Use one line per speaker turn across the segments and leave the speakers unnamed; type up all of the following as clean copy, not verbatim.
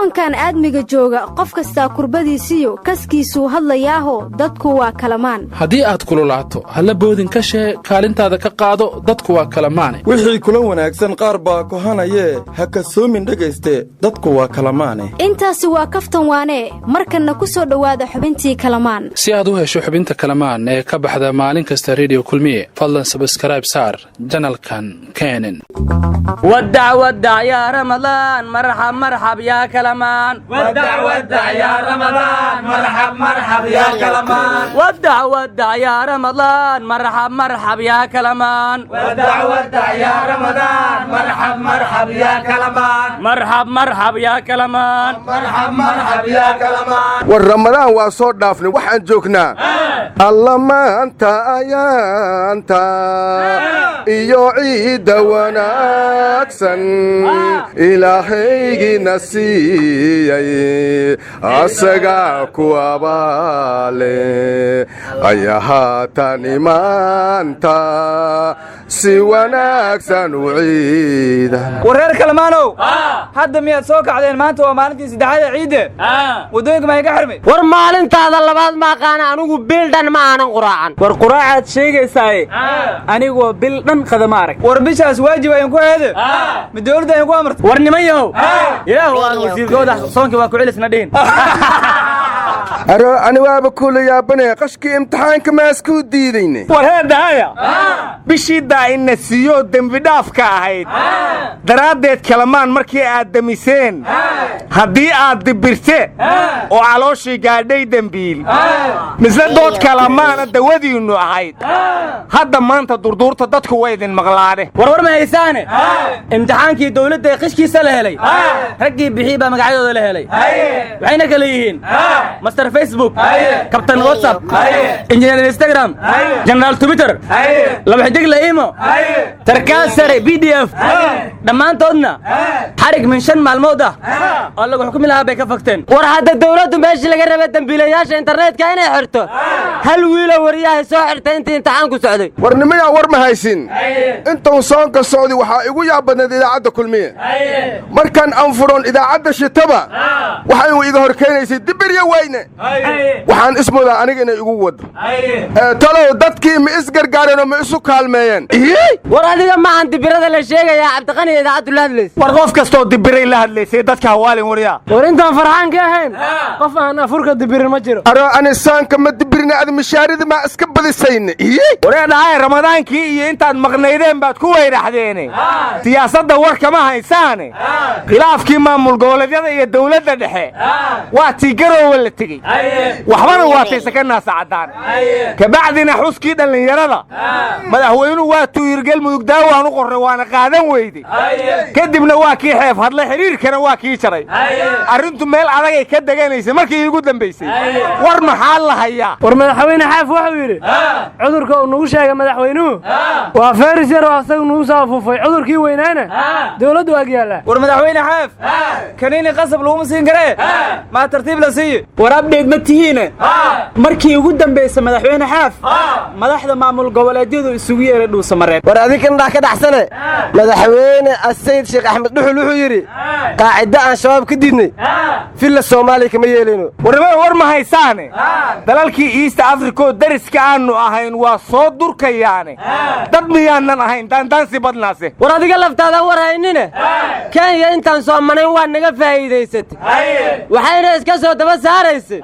Koonkan aadmiga jooga, qof kastaa kurbadiisiyo kaskiisuu hadlayaaho, dadku waa kalamaan.
Haddii aad kululaato, halla boodin ka shee, kaalintaada ka qaado, dadku waa kalamaane.
Wixii kula wanaagsan qaar baa kohanayee, ha kasoomin dhegayste, dadku waa kalamaane.
Intaasi waa kaftan waanee. Markanna ku soo dhowaada xubintii Kalamaan.
Si aad u hesho xubinta Kalamaan ee ka baxda maalin kasta Rediyo Kulmiye, fadlan subscribe saar channelkan kenen.
Wadac wadac yaa Ramadaan, marxab marxab yaa Kalamaan. Wadac wadac yaa Ramadaan, marxab marxab yaa Kalamaan. Marxab marxab yaa Kalamaan.
War Ramadaan waa soo dhaafnay, waxaan joognaa alla maanta ayaanta iyo ciidda wanaagsan Ilaahaygiina siiyey, asagaa ku abaale ayahaatani maanta si wanaagsan u ciida.
War reer Kalamaanow, hadda miyaad soo kacdeen? Maanta waa maalintii saddexaad ee ciidde, waddooyinka maa iga xirmay?
War maalintaada labaad ma aqaana, anigu bil dhan ma aanan quraacan.
War quraacaad sheegaysaaye, anigoo bil dhan qadama arag.
War bishaas waajib ayan ku eede, ma dawladda ayan ku amartay?
War niman yahow, Ilaahu aan wasiirkooda soonkii waa ku celisna dhihin.
Aro ani waaba kula yaabanaya, qashkii imtixaanka maaskuu diidayne?
War heedahaya, bishii daa'inna siiyoo dembidhaafka ahayd daraaddeed, Kalamaan markii aad demiseen, haddii aad dibirte oo calooshii gaadhay dembiil, misle dood Kalamaana dawadiinnu ahayd, hadda maanta durduurta dadku way idin maqlaane.
War war ma haysaane, imtixaankii dawladda ee qishkiisa la helay, raggii bixii baa magacyadooda la helay, waxayna kale yihiin Master Facebook, Kabtan WhatsApp, Injineer Instagram, Jenaraal Twitter, Laba Xidig Laimo, Sarkaal Sare PDF. Dhammaantoodna xarig min 5 maalmood ah oo lagu xukmi lahaa bay ka fagteen.
War hadda dawladdu meeshii laga raba dembiilayaasha internetka inay xirto, hal wiiloo wariyahay soo xirtay intii imtixaanku socday.
War nimayaa, war ma haysin. Intuu soonka socdi, waxaa igu yaab badnayd idaacadda Kulmiye. Markaan anfuroon idaacadda shitaba, waxay iga hor keenaysay dibirya weyne. Waxaan ismudaa aniga inay igu waddo. Talow dadkii ma isgargaareen oo ma isu kaalmeeyeen?
War adiga maahan dibirada la sheegayaa, Cabdiqani idaacaddu la hadlaysa.
War qof kastoo dibiray la hadlaysay, dadka hawaalin waryaa.
War intaan farxaan ka ahayn, qof aan afurka dibirin ma jiro.
Aro anisaanka ma dibirina, ad mishaarida maa iska badisayne?
Waree dhahay, Ramadaankii iyo intaad maqnaydeen baad ku weyraxdeene, siyaasadda war kama haysaane. Khilaafkii maamul goboleedyada iyo dawladda dhexe waa tii Garoowe la tegey, waxbana waa taysa ka naasa caddaan. Kabacdina xuskii dhallinyarada madaxweynuhu waa tuu yir Galmudug daawaan u qorray, waana qaadan weyday. Kadibna waa kii Xeef hadlay, xidhiirkana waa kii jaray. Arrintu meel adagay ka deganaysay markii iigu dambaysay. War maxaa la hayaa?
War madaxweyne Xaaf wuxuu yidhi cudurka uu nagu sheegay madaxweynuhu waa fayras yar oo asagu nagu soo afuufay, cudurkii weynaana dawladdu ag yaallaa.
War madaxweyne Xaaf kaniini qasab laguma siin karee, maa tartiib la siiye?
War update ma tihiine, markii ugu dambaysa madaxweyne Xaaf madaxda maamul goboleedyadu isugu yeeray Dhuusamareeb.
War adinkan dhaa ka dhaxsane, madaxweyne Asayid Sheekh Axmed Dhuxul wuxuu yidhi qaaciddo aan Shabaab ka diidnay Villa Soomaaliya kama yeelayno.
Warnimada, war ma haysaane, dalalkii East Africa oo dariska aanu ahayn waa soo durkayaane. Dad miyaanan ahayn daandaansi badnaase?
War adiga laftaadaan war haynine, Kenya intaan soomanayn waa naga faa'iidaysatay, waxayna iska soo daba saaraysay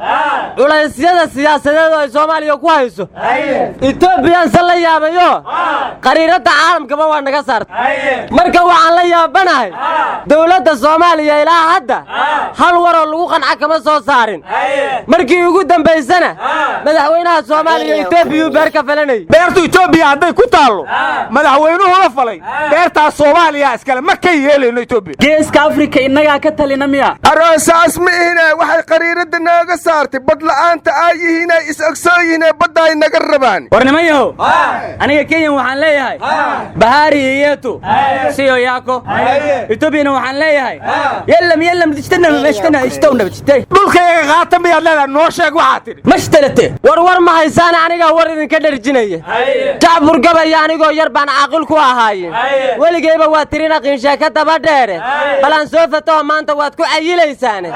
culaysyada siyaasadeed oo ay Soomaaliya ku hayso. Etoobiyaan se la yaabayo, qariiradda caalamkaba waa naga saartay. Marka waxaan la yaabanahay, dowladda Soomaaliya ilaa hadda hal waroo lagu qanca kama soo saarin. Markii ugu dambaysana madaxweynaha Soomaaliya Etoobiyuu beer ka falanayay.
Beertu Etoobiya hadday ku taallo, madaxweynuhuna falay, beertaas Soomaaliya iskale, ma ka yeelayno Etoobiya.
Geeska Afrika innagaa ka talina miya?
Aroosaas ma ihine, waxay qariiradda nooga saartay bad la'aanta ay yihiin, ay is ogsoon yihiin ee badda ay naga rabaan.
War niman yahow, aniga Kenyan waxaan leeyahay bahari yetu siyo yako, Etoobiyana Waxaan leeyahay yallam yallam dijtana mashtana ishtawna bijtay.
Dhulkayaga qaata miyaad leedahay? Noo sheeg waxaa tidhi.
Mashtalate.
War war ma haysaan, anigaa war idinka dharjinaya. Jacbur gabaya anigoo yar baan caaqil ku ahaaye, weligayba waa tirina qiinsheeka daba dheere. Balaan soo fatoo maanta waad ku cayilaysaane.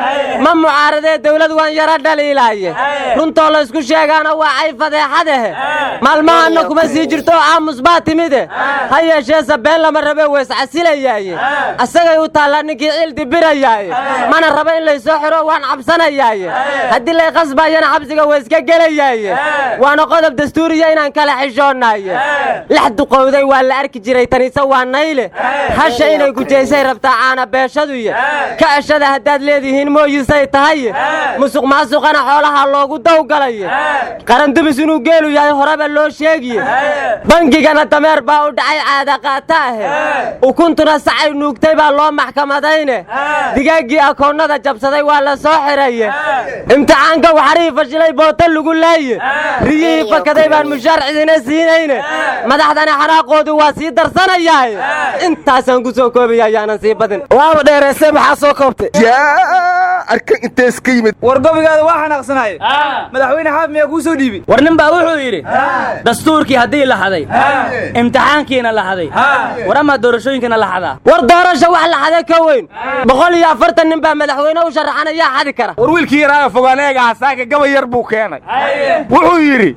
Ma mucaaradee dawlad waan yara dhaliilaaye, runtoo la isku sheegaana waa cay fadeexadehe. Maalmahanna kuma sii jirto oo aamus baa timide. Ha yeeshee sabeen lama rabe, weys casilayaaye. Asagay u taallaa ninkii ciil dibirayaaye. Mana rabo in laysoo xiro, waan cabsanayaaye. Haddii lay qasbaayana xabsiga wayska gelayaaye. Waana qodob dastuuriya inaan kala xishoonaye. Lex duqowday waa la arki jiray, tanise waa nayle. Hasha inay gujaysay rabtaa caana beeshaduye. Ka ceshada haddaad leedihiin mooyisay tahaye. Musuq maasuqana xoolaha loogu dawgalaye. Qarandumis inuu geelu yahay horeba loo sheegiye. Bangigana dameer baa u dhacay caada qaata ahe. Ukuntuna sacay nuugtay baa loo maxkamadayne. Digaaggii akoonnada jabsaday waa la soo xiraye. Imtixaanka waxarihii fashilay boota lagu laaye. Riyihii fakaday baan mushaar cidina siinayne. Madaxdana xanaaqoodu waa sii darsanayaaye. Intaasaan ku soo koobaya, ayaanan sii badin.
Waaba dheeraysay, maxaa soo koobtay?
Yaa arkan intees ka yimid?
War gobigaada waa xanaaqsanaye, madaxweyne Xaaf miyaa kuu soo dhiibi?
War nin baa wuxuu yidhi dastuurkii haddii la xaday, imtixaankiina la xaday, war amaa doorashooyinkana la xadaa.
War doorasha wax la xaday ka weyn, 140 nin baa madaxweyne u sharaxan, ayaa xadi kara?
War wiilkii yaraaga fogaan eega hasaaka gabay yar buu keenay. Wuxuu yidhi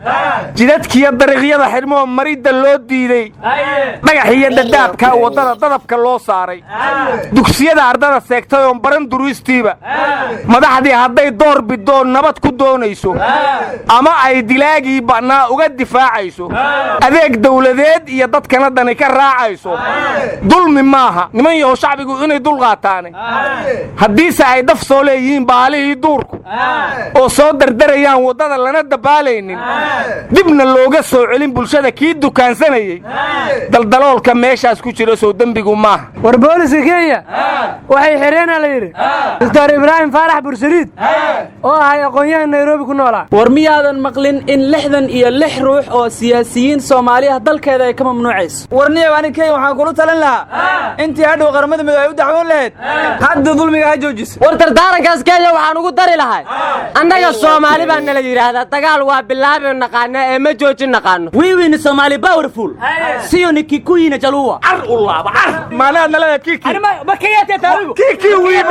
jidadkiiyo dariiqyada xidhmoo maridda loo diiday, dhagax iyo dadaabka waddada dadabka loo saaray, dugsiyada ardada seegtay oon baran duruustiiba, madaxdii hadday door bidoon nabad ku doonayso ama ay dilaagii bannaa uga difaacayso, adeeg dawladeed iyo dadkana dani ka raacayso, dulmi maaha niman yahow shacbigu inay dul qaataane. Haddiise ay daf soo leeyihiin baalihii duurku oo soo dardarayaan waddada lana dabaalaynin, dibna looga soo celin bulshada kii dukaansanayey, daldaloolka meeshaas ku jira soo dembigu maaha.
War booliska Kenya waxay xidheenaa la yidhi Doctor Ibraahim Faarax Bursaliid oo ahay aqoon-yahan Nairobi ku noolaa.
War miyaadan maqlin in 66 ruux oo siyaasiyiin Soomaaliya dalkeeda ay ka mamnuucayso?
War niyow, ani Kenya waxaan kula talin lahaa intii hadhow Qaramada Midoobe ay u dacwoon lahayd, hadda dulmiga ha joojiso.
War dardaarankaas Kenya waxaan ugu dari lahay, annaga Soomaali baa nala yidhaahdaa, dagaal waa bilaabi naqaana ee ma joojin naqaano.
Wiiwini Soomaali powerful, siyo ni Kikuyina Jaluwa.
Car u laaba car maanaad nalada kiki kiki wii.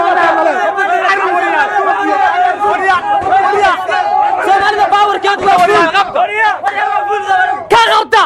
Soomaalida baawarkeed waa ka qabta.